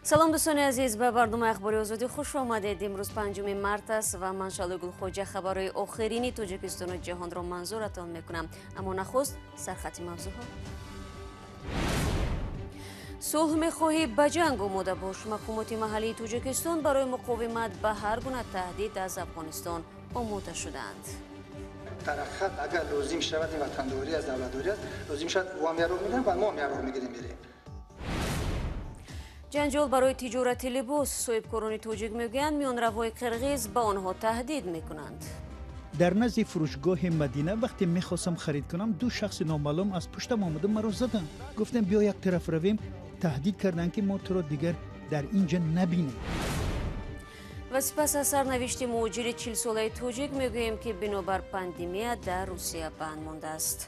Салом дӯстони азиз, ба барномаи ахбори озодӣ хуш омадед. Имрӯз 5 март аст ва ман Шалои Гулхоҷа хабарҳои охирини Тоҷикистону ҷаҳонро манзуратон мекунам. Аммо нахуст сархати мавзӯъҳо. Сулҳ мехоҳӣ, ба ҷанг омода бош. Мақомоти маҳаллии Тоҷикистон барои муқовимат ба ҳар гуна таҳдид аз Афғонистон омода шудаанд. Дар ҳақиқат агар лозим шавад, ин ватандорӣ аз давлатдорӣ аст, лозим шавад ӯ ҳам яроқ мегирад ва мо ҳам яроқ мегирем мерем. Ҷанҷол барои тиҷорати либос. Соҳибкорони тоҷик мегӯянд миёнравҳои қирғиз ба онҳо таҳдид мекунанд. Дар назди фурӯшгоҳи Мадина вақте мехостам харид кунам, ду шахси номаълум аз пуштам омада маро заданд. Гуфтам биё як тараф равем, таҳдид карданд ки мо туро дигар дар ин ҷо набинем. Ва сипас аз сарнавишти муҳоҷири 40-солаи тоҷик мегӯем, ки бинобар пандемия дар Русия банд мондааст.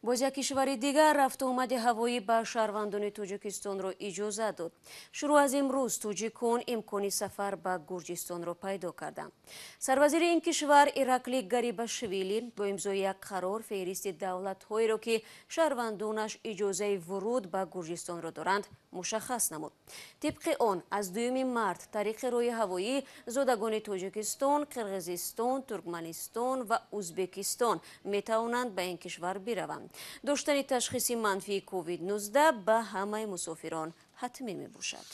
Боз як кишвари дигар рафту омади ҳавоӣ ба шаҳрвандони Тоҷикистонро иҷозат дод. Шурӯъ аз имрӯз тоҷикон имкони сафар ба Гурҷистонро пайдо карданд. Сарвазири ин кишвар Иракли Гарибашвили бо имзои як қарор феҳристи давлатҳоеро, ки шаҳрвандонаш иҷозаи вуруд ба Гурҷистонро доранд, мушаххас намуд. Тибқи он, аз 2 март тариқи роҳи ҳавоӣ зодагони Тоҷикистон, Қирғизистон, Туркманистон ва Узбекистон метавонанд ба ин кишвар бираванд. Доштани ташхиси манфии COVID-19 ба ҳамаи мусофирон ҳатмӣ мебошад.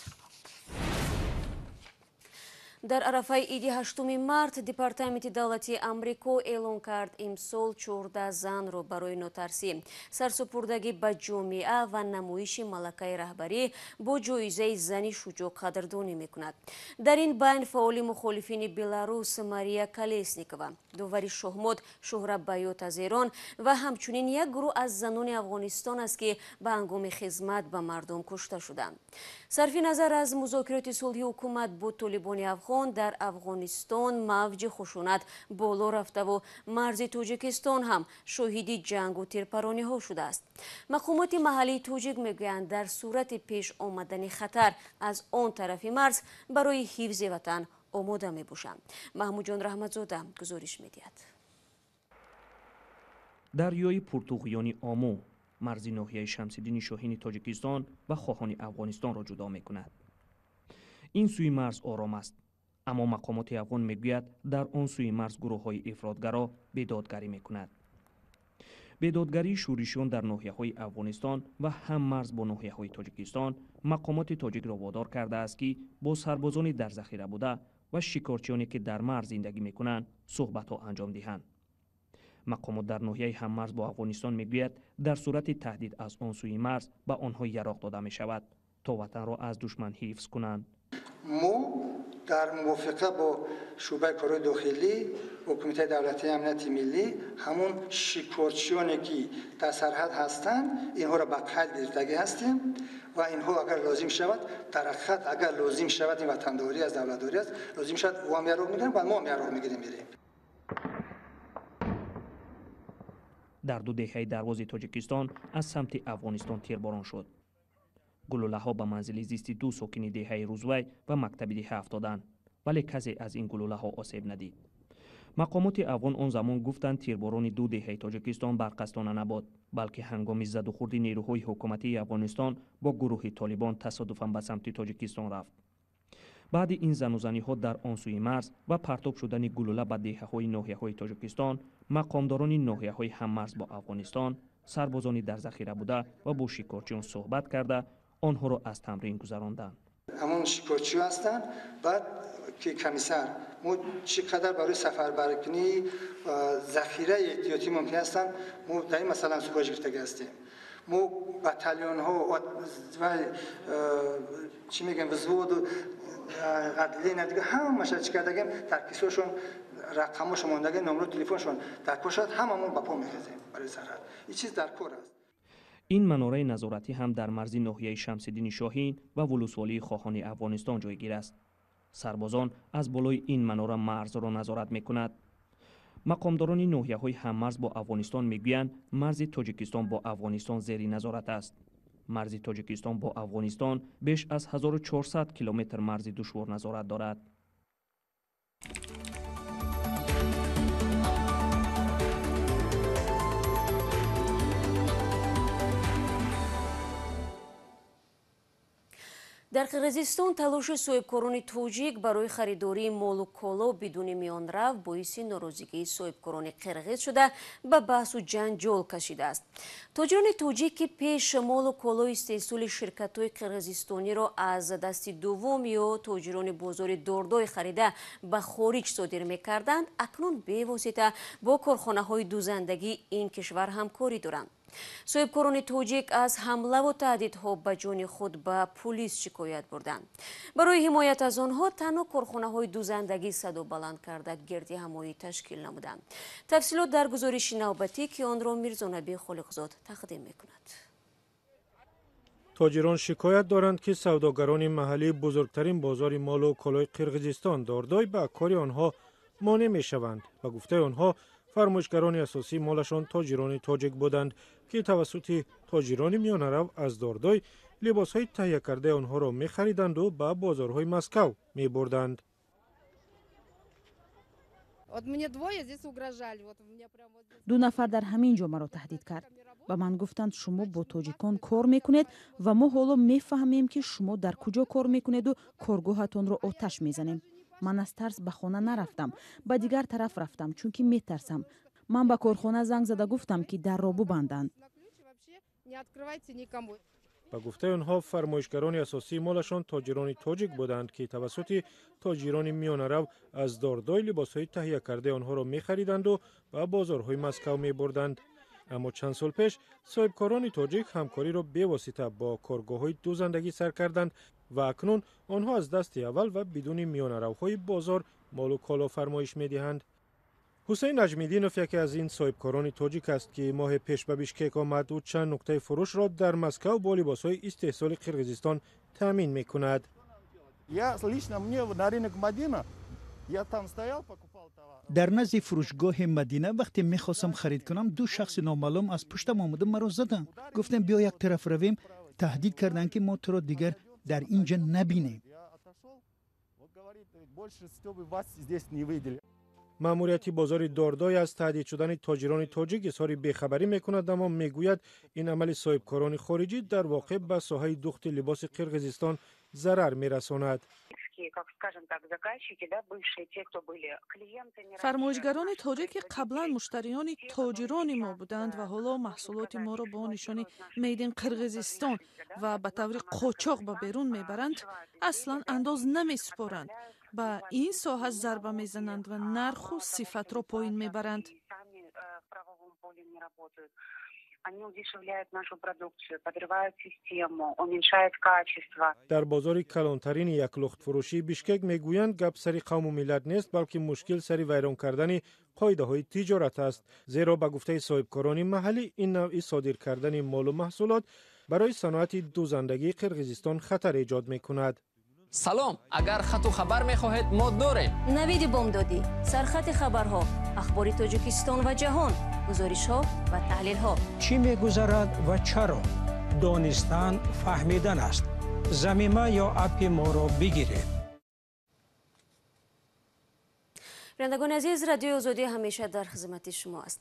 Дар арафаи иди 8 март Департаменти давлатии Амрико эълон кард имсол 14 занро барои нотарсӣ, сарсупурдагӣ ба ҷомеа ва намоиши малакаи раҳбарӣ бо ҷоизаи зани шуҷоъ қадрдонӣ мекунад. Дар ин байн фаъоли мухолифини Беларус Мария Колесникова, довари шоҳмот Шуҳра Байот аз Эрон ва ҳамчунин як гурӯҳ аз занони Афғонистон аст, ки ба ҳангоми хизмат ба мардум кушта шуданд. Сарфи назар аз музокироти сулҳи ҳукумат бо толибони афғон, дар Афғонистон мавҷи хушунат боло рафтаву марзи Тоҷикистон ҳам шоҳиди ҷангу тирпарониҳо шудааст. Мақомоти маҳаллии тоҷик мегӯянд, дар сурати пеш омадани хатар аз он тарафи марз барои ҳифзи ватан омода мебошанд. Маҳмудҷон Раҳматзода гузориш медиҳад. Дарёи Пуртуғёни Ому марзи ноҳияи Шамсиддини Шоҳини Тоҷикистон ва Хоҳони Афғонистонро ҷудо мекунад. Ин сӯи марз ором аст, аммо мақомоти афғон мегӯяд дар он сӯи марз гурӯҳҳои ифротгаро бедодгарӣ мекунад. Бедодгарии шӯришиён дар ноҳияҳои Афғонистон ва ҳам марз бо ноҳияҳои Тоҷикистон мақомоти тоҷикро водор кардааст, ки бо сарбозони дар захира буда ва шикорчиёне ки дар марз зиндагӣ мекунанд суҳбатҳо анҷом диҳанд. Мақомот дар ноҳияи ҳаммарз бо Афғонистон мегӯяд дар сурати таҳдид аз он сӯи марз ба онҳо яроқ дода мешавад то ватанро аз душман ҳифз кунанд. Мо дар мувофиқа бо шӯъбаи корҳои дохилӣ бо Кумитаи давлатии амнияти миллӣ ҳамон шикорчиёне ки дар сарҳад ҳастанд, инҳоро ба қайд гирифтагӣ ҳастем ва инҳо агар лозим шавад, дар ҳақиқат агар лозим шавад, ин ватандорӣ аз давлатдорӣ аст, лозим шавад ӯ ҳам яроқ мегирад ва мо ҳам яроқ мегирем мерем. Дар ду деҳаи дарвози Тоҷикистон аз самти Афғонистон тирборон шуд. Гулӯлаҳо ба манзили зисти ду сокини деҳаи Рӯзвай ва мактаби деҳа афтоданд, вале касе аз ин гулӯлаҳо осеб надид. Мақомоти афғон он замон гуфтанд тирборони ду деҳаи Тоҷикистон барқасдона набуд, балки ҳангоми задухӯрди нерӯҳои ҳукуматии Афғонистон бо гурӯҳи толибон тасодуфан ба самти Тоҷикистон рафт. Баъди ин занузаниҳо дар он сӯи марз ва партоб шудани гулӯла ба деҳаҳои ноҳияҳои Тоҷикистон, мақомдорони ноҳияҳои ҳаммарз бо Афғонистон, сарбозони дар захира буда ва бо шикорчиён суҳбат карда онҳоро аз тамрин гузаронданд. Ҳамон шикорчиҳо ҳастанд, баъд ки комиссар мо чӣ қадар барои сафарбаркунӣ захираи эҳтиётӣ мумкин ҳастанд, мо дар ин масъала суҳбат гирифтагӣ ҳастем. Мо батальонҳо ва чӣ мегӯем, взводу адлена дига ҳамаша чӣ кардагем, дар кисошон рақамошон мондагем, номро телефоншон дар кор шавад, ҳамамон ба по мехезем барои сарҳад. Ин чиз дар кор аст. Ин манораи назоратӣ ҳам дар марзи ноҳияи Шамсиддини Шоҳин ва вулусволии Хоҳони Афғонистон ҷойгир аст. Сарбозон аз болои ин манора марзро назорат мекунад. Мақомдорони ноҳияҳои ҳаммарз бо Афғонистон мегӯянд марзи Тоҷикистон бо Афғонистон зери назорат аст. Марзи Тоҷикистон бо Афғонистон беш аз 1400 километр марзи душвор назорат дорад. Дар Қирғизистон талоши соҳибкорони тоҷик барои харидории молу коло бидуни миёнрав боиси норозигии соҳибкорони қирғиз шуда ба баҳсу ҷанҷол кашидааст. Тоҷирони тоҷик, ки пеш молу колои истеҳсоли ширкатҳои қирғизистониро аз дасти дуввум ё тоҷирони бозори Дордой харида ба хориҷ содир мекарданд, акнун бевосита бо корхонаҳои дузандагии ин кишвар ҳамкорӣ доранд. Соҳибкорони тоҷик аз ҳамлаву таҳдидҳо ба ҷони худ ба пулис шикоят бурданд. Барои ҳимоят аз онҳо танҳо корхонаҳои дузандагӣ садо баланд карда гирди ҳамоӣ ташкил намуданд. Тафсилот дар гузориши навбатӣ, ки онро Мирзонаби Холиқзод тақдим мекунад. Тоҷирон шикоят доранд, ки савдогарони маҳаллии бузургтарин бозори молу колои Қирғизистон Дордой ба кори онҳо монеъ мешаванд. Ба гуфтаи онҳо, фармоишгарони асосии молашон тоҷирони тоҷик буданд, ки тавассути тоҷирони миёнарав аз Дордой либосҳои таҳия кардаи онҳоро мехариданду ба бозорҳои Москав мебурданд. Ду нафар дар ҳамин ҷо маро таҳдид кард. Ба ман гуфтанд: «Шумо бо тоҷикон кор мекунед ва мо ҳоло мефаҳмем, ки шумо дар куҷо кор мекунеду коргоҳатонро оташ мезанем». Ман аз тарс ба хона нарафтам, ба дигар тараф рафтам, чунки метарсам. Ман ба корхона занг зада гуфтам, ки дарро бубанданд. Ба гуфтаи онҳо, фармоишгарони асосии молашон тоҷирони тоҷик буданд, ки тавассути тоҷирони миёнарав аз Дордой либосҳои таҳия кардаи онҳоро мехариданду ба бозорҳои Москав мебурданд. Аммо чанд сол пеш соҳибкорони тоҷик ҳамкориро бевосита бо коргоҳҳои дузандагӣ сар карданд ва акнун онҳо аз дасти аввал ва бидуни миёнаравҳои бозор молу коло фармоиш медиҳанд. Ҳусейн Наҷмиддинов яке аз ин соҳибкорони тоҷик аст, ки моҳи пеш ба Бишкек омад. Ӯ чанд нуқтаи фурӯшро дар Москав бо либосҳои истеҳсоли Қирғизистон таъмин мекунад. Я лично, мне на рынок Мадина, я там стоял, покупал товар. Дар назди фурӯшгоҳи Мадина вақте мехостам харид кунам, ду шахси номаълум аз пуштам омада маро заданд. Гуфтем, биё як тараф равем. Таҳдид карданд, ки мо туро дигар дар ин ҷа набинем. Я отошел, вот говорит, больше чтобы вас здесь не видели. Маъмурияти бозори Дордой аз таҳдид шудани тоҷирони тоҷик изҳори бехабарӣ мекунад, аммо мегӯяд, ин амали соҳибкорони хориҷӣ дар воқеъ ба соҳаи духти либоси Қирғизистон зарар мерасонад. Как, скажем так, заказчики, да, бывшие, те, кто были клиентами. Фармоишгарони тоҷик, ки қаблан муштариёни тоҷирони мо буданд ва ҳоло маҳсулоти моро бо нишони Made in Қирғизистон ва ба таври қочоқ ба берун мебаранд, аслан андоз намесупоранд, ба ин соҳа зарба мезананд ва нарху сифатро поин мебаранд. Сами в правовом поле не работают. Они удешевляют нашу продукцию, подрывают систему, уменьшают качество. Дар бозори калонтарини яклухтфурӯшии Бишкек мегӯянд, гап сари қавму миллат нест, балки мушкил сари вайрон кардани қоидаҳои тиҷорат аст, зеро ба гуфтаи соҳибкорони маҳаллӣ, ин навъи содир кардани молу маҳсулот барои саноати дузандагии Қирғизистон хатар эҷод мекунад. Салом, агар хату хабар мехоҳед, мо дорем. Навиди бомдодӣ, сархати хабарҳо, ахбори Тоҷикистон ва ҷаҳон, гузоришҳо ва таҳлилҳо. Чӣ мегузарад ва чаро? Донистан фаҳмидан аст. Замима ё аппи моро бигиред. Бинандагони азиз, Радиои Озодӣ ҳамеша дар хизмати шумо аст.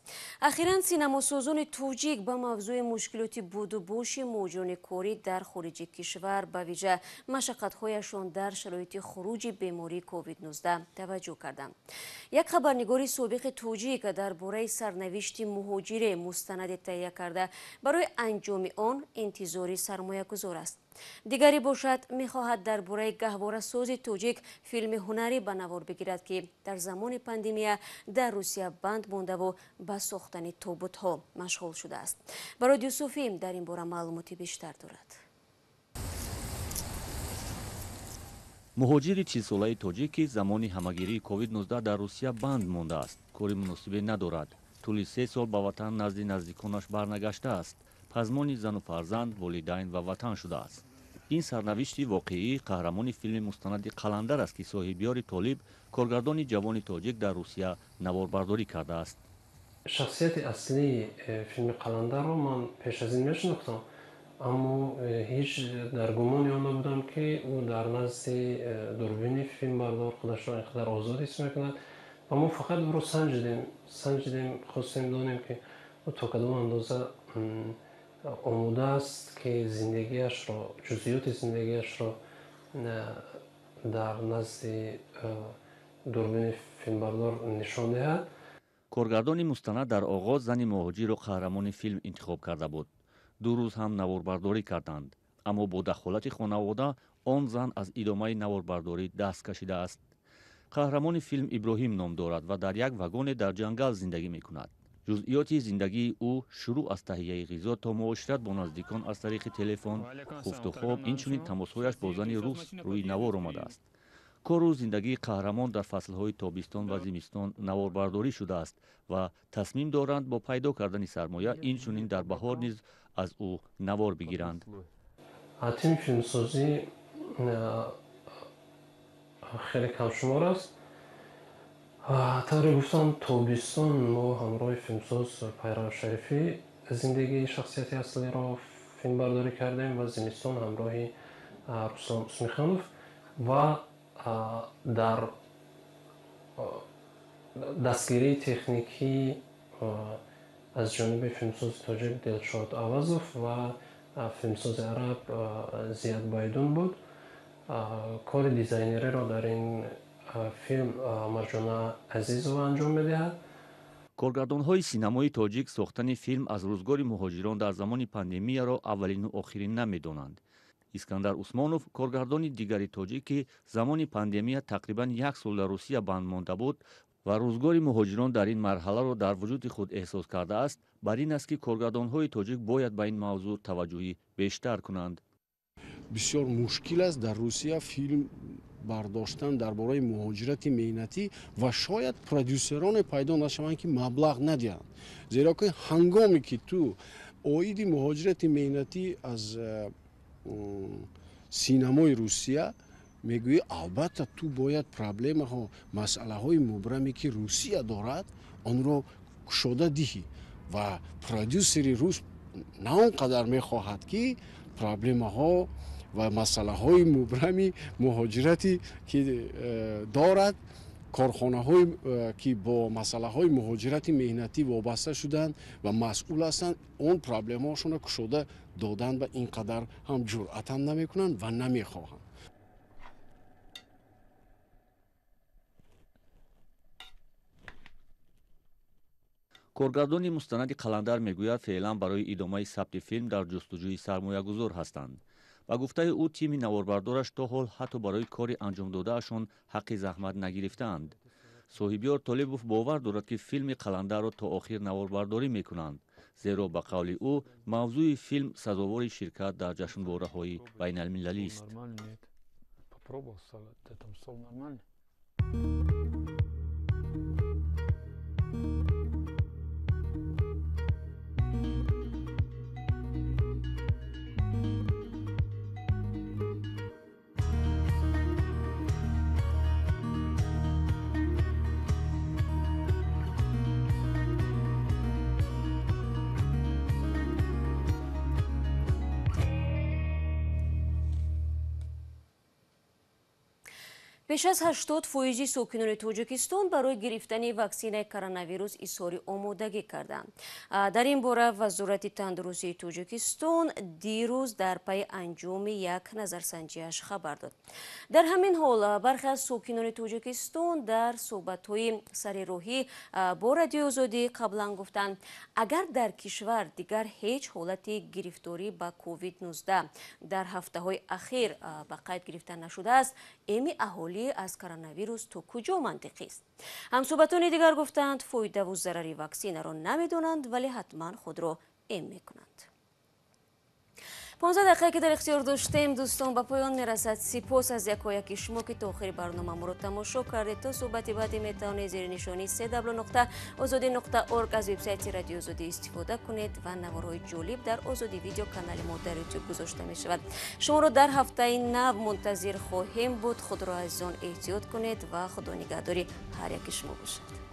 Ахиран синамосозони тоҷик ба мавзӯи мушкилоти будубоши муҳоҷирони корӣ дар хориҷи кишвар, ба вижа машаққатҳояшон дар шароити хуруҷи бемории COVID-19 таваҷҷӯҳ карданд. Як хабарнигори собиқи тоҷик дар бораи сарнавишти муҳоҷире мустанаде таҳия карда, барои анҷоми он интизори сармоягузор аст. Дигаре бошад, мехоҳад дар бораи гаҳворасози тоҷик филми ҳунарӣ ба навор бигирад, ки дар замони пандемия дар Русия банд мондаву ба сохтани тобутҳо машғул шудааст. Барод Юсуфӣ дар ин бора маълумоти бештар дорад. Муҳоҷири 40-солаи тоҷик, ки замони ҳамагирии COVID-19 дар Русия банд мондааст, кори муносибе надорад. Тӯли 3 сол ба ватан назди наздиконаш барнагаштааст. Пазмони зану фарзанд, волидайн ва ватан шудааст. Ин сарнавишти воқеии қаҳрамони филми мустанади «Қаландар» аст, ки Соҳибёри Толиб, коргардони ҷавони тоҷик, дар Русия наворбардорӣ кардааст. Шахсияти аслии филми «Қаландарро» ман пеш аз ин мешинохтам, аммо ҳеҷ дар гумони он набудам, ки ӯ дар назди дурбини филмбардор худашро ин қадар озод ҳис мекунад. Ва мо фақат ӯро санҷидем, хостем донем, ки ӯ то кадом андоза омода аст, ки зиндагиашро, ҷузъиёти зиндагиашро Дар назди дурбини филмбардор нишон диҳад. Коргардони мустанад дар оғоз зани муҳоҷирро қаҳрамони филм интихоб карда буд. 2 рӯз ҳам наворбардорӣ карданд, аммо бо дахолати хонавода он зан аз идомаи наворбардорӣ даст кашидааст. Қаҳрамони филм Иброҳим ном дорад ва дар як вагоне дар ҷангал зиндагӣ мекунад. Ҷузъиёти зиндагии ӯ шурӯъ аз таҳияи ғизо то муошират бо наздикон аз тариқи телефон, хуфту хоб, инчунин тамосҳояш бо зани рус рӯи навор омадааст. Кору зиндагии қаҳрамон дар фаслҳои тобистон ва зимистон наворбардорӣ шудааст ва тасмим доранд бо пайдо кардани сармоя инчунин дар баҳор низ аз ӯ навор бигиранд. Тими филмсозӣ хеле камшумор аст. Тавре гуфтам, тобистон мо ҳамроҳи филмсоз Пайрав Шарифӣ зиндагии шахсияти аслиро филмбардорӣ кардем ва зимистон ҳамроҳи Руслан Усмиханов ва дар дастгирии техникӣ аз ҷониби филмсози тоҷик Дилшод Авазов ва филмсози араб Зият Байдун буд. Кори дизайнериро дар ин филм Марҷона Азизова анҷом медиҳад. Коргардонҳои синамои тоҷик сохтани филм аз рӯзгори муҳоҷирон дар замони пандемияро аввалину охирин намедонанд. Искандар Усмонов, коргардони дигари тоҷик, ки замони пандемия тақрибан 1 сол дар Русия банд монда буд ва рӯзгори муҳоҷирон дар ин марҳаларо дар вуҷуди худ эҳсос кардааст, бар ин аст ки коргардонҳои тоҷик бояд ба ин мавзӯъ таваҷҷӯҳи бештар кунанд. Бисёр мушкил аст дар Русия филм бардоштан дар бораи муҳоҷирати меҳнатӣ ва шояд продюсероне пайдо нашаванд, ки маблағ надиҳанд, зеро ки ҳангоме ки ту оиди муҳоҷирати меҳнатӣ аз синамои Русия мегӯӣ, албатта ту бояд проблемаҳо, масъалаҳои мубраме ки Русия дорад, онро кушода диҳӣ ва продюсери рус на он қадар мехоҳад, ки проблемаҳо ва масъалаҳои мубрами муҳоҷирате ки дорад, корхонаҳое ки бо масъалаҳои муҳоҷирати меҳнатӣ вобаста шуданд ва масъул ҳастанд, он проблемаҳошонро кушода додан ба ин қадар ҳам ҷуръатам намекунанд ва намехоҳанд. Коргардони мустанади Қаландар мегӯяд, феълан барои идомаи сабти филм дар ҷустуҷӯи сармоягузор ҳастанд. Ба гуфтаи ӯ, тими наворбардораш то ҳол ҳатто барои кори анҷомдодаашон ҳаққи заҳмат нагирифтаанд. Соҳибёр Толибов бовар дорад, ки филми Қаландарро то охир наворбардорӣ мекунанд, зеро ба қавли ӯ мавзӯи филм сазовори ширкат дар ҷашнвораҳои байналмилалист. Беш аз 80% сокинони Тоҷикистон барои гирифтани ваксинаи коронавирус изҳори омодагӣ карданд. Дар ин бора Вазорати тандурустии Тоҷикистон дирӯз дар пайи анҷоми як назарсанҷиаш хабар дод. Дар ҳамин ҳол бархе аз сокинони Тоҷикистон дар суҳбатҳои сари роҳӣ бо Радиои Озодӣ қаблан гуфтанд, агар дар кишвар дигар ҳеҷ ҳолати гирифторӣ ба COVID-19 дар ҳафтаҳои ахир ба қайд гирифта нашудааст, эми аҳолӣ аз коронавирус то куҷо мантиқист. Ҳамсӯҳбатони дигар гуфтанд, фоидаву зарари ваксинаро намедонанд, вале ҳатман худро эм мекунанд. 15 дақиқае ки дар ихтиёр доштем, дӯстон, ба поён мерасад. Сипос аз якояки шумо, ки то охири барнома моро тамошо кардед. То суҳбати баъдӣ метавонед зери нишонии cw.ozodi.org аз вебсайти Радиои Озодӣ истифода кунед ва наворҳои ҷолиб дар Озодӣ видео канали мо дар ютуб гузошта мешавад. Шуморо дар ҳафтаи нав мунтазир хоҳем буд. Худро азизон эҳтиёт кунед ва худо нигаҳдори ҳар яки шумо бошад.